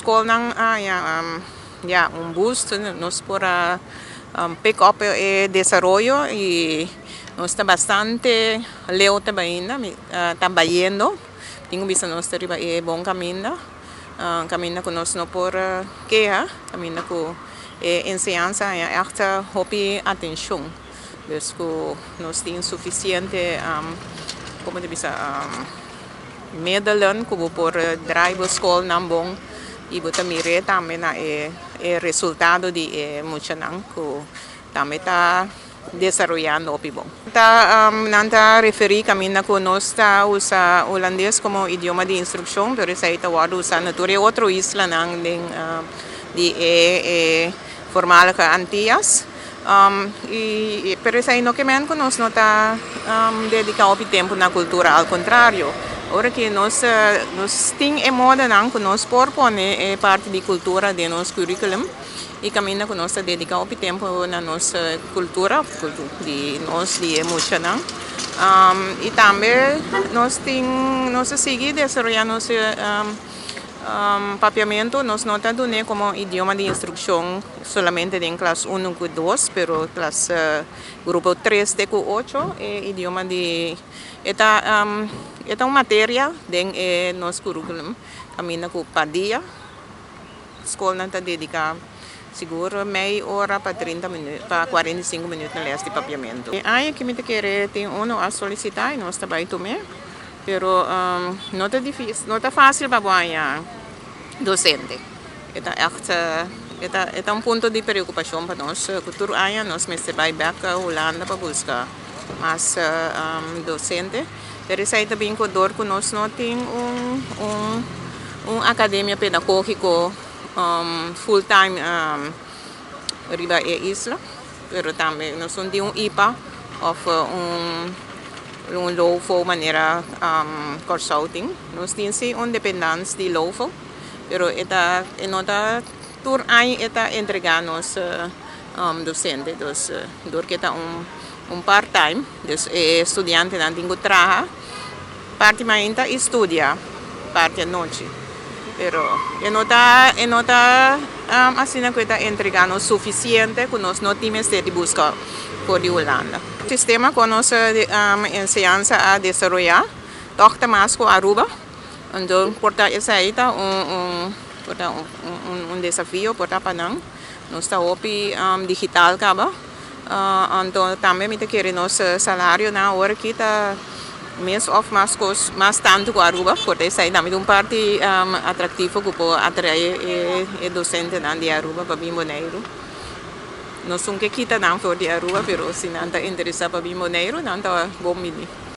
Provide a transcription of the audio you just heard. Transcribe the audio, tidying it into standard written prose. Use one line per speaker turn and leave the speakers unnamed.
Skolnan a haña ya un boost, nos por a pick up e desaroyo i nos ta bastante leu ta bainda, ta bayendo. Tin ku bisa nos ta riba e bon kaminda, kaminda ku nos no por keha, kaminda ku e enseñansa haña ègt hopi atenshon. Dus ku nos tin sufisiente, komo ta bisa, middelen ku bo por draai bo skolnan bon i bo ta mir'é tambe na e resultado di e muchanan ku tambe ta desaroyando hopi bon. Ta nan ta referí kaminda ku nos ta usa hulandes komo idioma di instrukshon, pero esei ta wòrdu usá na tur e otro islanan den di e voormalige Antillas. I pero esei no ke men ku nos no ta dediká hopi tempu na kultura, al kontrario, ora ke nos nos tin e modanan ku nos por pone e parti di kultura den nos curriculum i kaminda ku nos ta dediká hopi tempu na nos kultura di nos di e muchanan i tambe nos tin nos ta sigui desaroyá nos Papiamentu nos no ta dun'é komo idioma di instrukshon solamente den klas unu ku dos, pero klas grupo tres te ku ocho e idioma di e ta e ta un materia den e nos kurukulum kaminda ku pa dia skolnan ta dediká sigur mei ora pa trinta minüt pa 45 minüt na lès di papiamentu. E aña aki mi ta kere tin unu a solisitá i nos ta bai tum'é. Pero no ta difícil, no ta fácil pa bo haña docente. E ta ègt, e ta, e ta un punto di preocupacion pa nos cu tur aña nos mester bai bek Hulanda pa busca mas docente. Pero esei ta bin cu dor cu nos no tin un, un, un academia pedagogico full time riba e isla. Pero tambe nos no tin un ipa of un un LOFO manera Kòrsou tin. Nos tin si un dependans di LOFO, pero e ta e no ta tur aña e ta entregá nos dosente. Dus dor ke ta un un part time, dus e studiantenan tin ku traha parti mainta i studia parti anochi. Pero e no ta e no ta asina ku e ta entregá nos sufisiente ku nos no tin mester di buska for di Hulanda. Sistema ku nos enseñansa a desaroyá tòg ta mas ku Aruba, anto por ta esei ta un un por ta un desafio por ta pa nan. Nos ta hopi digital kaba. Anto tambe mi ta kere nos salarionan awor aki ta mes of mas kos mas tantu ku Aruba por ta esei tambe ta un parti atraktivo ku por atrae e dosentenan di Aruba pa bin Boneiru. Nos un ke kita nan for di Aruba pero si nan ta interesa pa bin Boneiru nan ta bon bini.